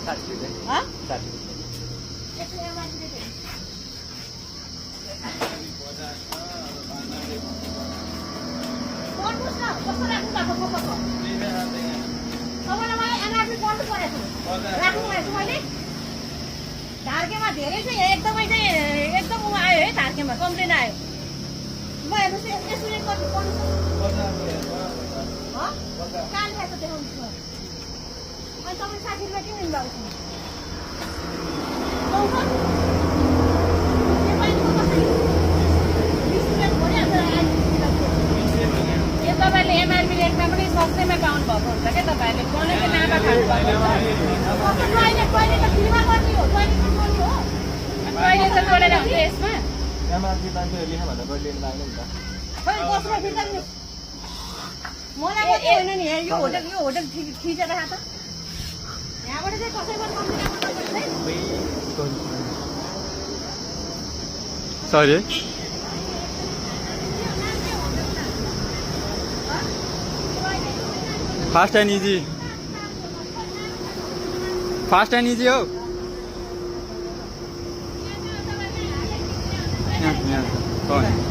हाँ? कौन पूछ रहा? कौन रखूँगा? कौन? तपाईँलाई मलाई एमआरपी पढ्नु परेको राख्नु भएको मैले धार्केमा धेरै चाहिँ एकदमै चाहिँ एकदम आयो है धार्केमा कम्प्लेन आयो म हेर्नुहोस् एसुरेन्ट कति पढ्नु कहाँ ल्याएको देखाउनुहोस् न अनि तपाईँ 60 रुपियाँ किन लिनुभएको छ तपाईँले एमआरपी रेटमा पनि सस्तैमा पाउनु भएको हुन्छ क्या तपाईँहरूले बनाएको नाफा खानु कहिले त फ्रीमा गर्ने हो कहिले त जोडेर हुन्छ यसमा एमआरपी मान्छेहरू लेख्नु भन्दा कहिले लाग्ने नि त खै कसमा फिर्ता दिनु मलाई मात्रै होइन नि यो होटल खिचेर खा त यहाँबाट चाहिँ कसैबाट complain sorry fast and easy हो यहाँ कौन